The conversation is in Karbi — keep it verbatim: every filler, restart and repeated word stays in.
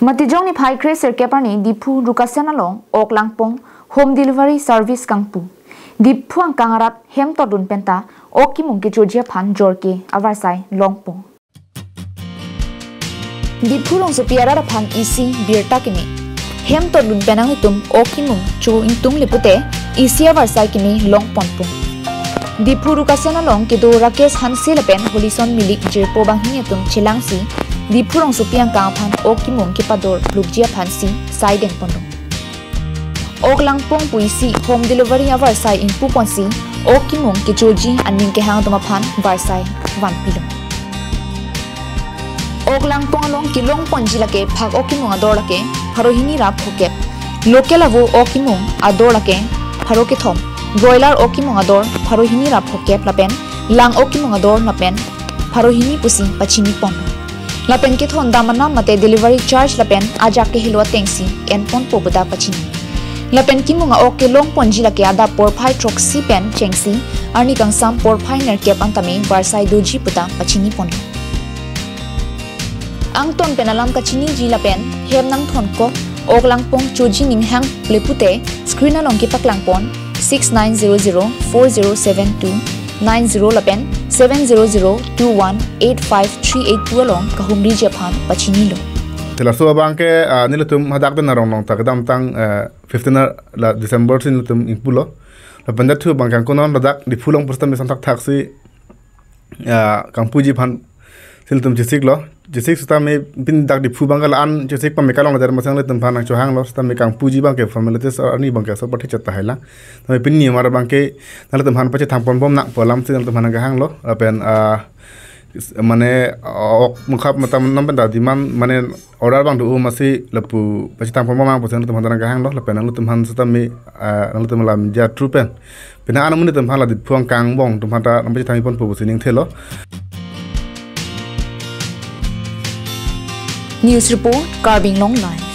Matijong niphai kre sirkep arni Diphu Rukasen along ok langpong home delivery service kangpu. Diphu angkang arat hem totdun penta ok kimung kechoji aphan jorke avarsai longpong. Diphu rongsopi arat aphan isi birta keme. Hem totdun pen nanglitum ok kimung cho ingtung le pute isi avarsai keme longponpo. Diphu Rukasen along kedo Rakesh Hanse lapen Holison Milik jirpo banghini atum chelangsi Diphu rongsopi angkang aphan ok kimung kepador lukji aphansi sai dengponlo. Ok langpong pusi home delivery avarsai ingpuponsi ok kimung kechoji aning kehang atum aphan varsai vanpilo. Ok langpong along kelongponji lake phak ok kimung ador lake pharo hini ra phokep. Local avo ok kimung ador lake pharo kethom. Broiler ok kimung ador pharo hini ra phokep lapen lang ok kimung ador lapen pharo hini pusi pachinipon. Lapen kethondam anam mate delivery charge lapen ajak kehelo atengsi enponpo puta pachini. Lapen kimung a-ok kelongponji lake adap porphai throksi pen chengsi arni kangsam porphai nerkep antame varsai doji puta pachinipon. Angton pen alam kachiniji lapen hem nangthonkok ok langpong choji ninghang le pute screen along kepaklangpon six nine zero zero four zero seven two nine zero lapen seven zero zero two one eight five three eight two along kahumriji aphan pachinilo. Tela so abang ke, ah, nelitum hadak den arong long ta kedamtang, eh, fifteen la December si nelitum ingpulo. Lapen dathu abang ke angkonon ladak Diphu along pusitame sangthak thaksi, ah, kangpuji aphan si nelitum chesiklo. Chesik sitame pini dak Diphu abang ke la-an chesik pame kalong lajar masang nelitum aphan nangchohanglo. Sitame kangpuji abang ke formalities arni abang ke so parthi chat tahai lang. Tame pini mar abang ke nelitum aphan pachethangponbom nangpo alamsi nelitum aphan nangkehanglo. Lapen, ah, mane, ah, ok mukha matam nam pen ta demand mane order abang do amatsi lapu pachethangponbom nangpo pusi nelitum aphan nangkehanglo. Lapen nelitum aphan sitame, ah, nelitum alam ja true pen pini an amonit atum aphan la Diphu angkang angbong atum aphan ta nangpachethangponpo pusi ningthelo. News report, Karbi Anglong Live.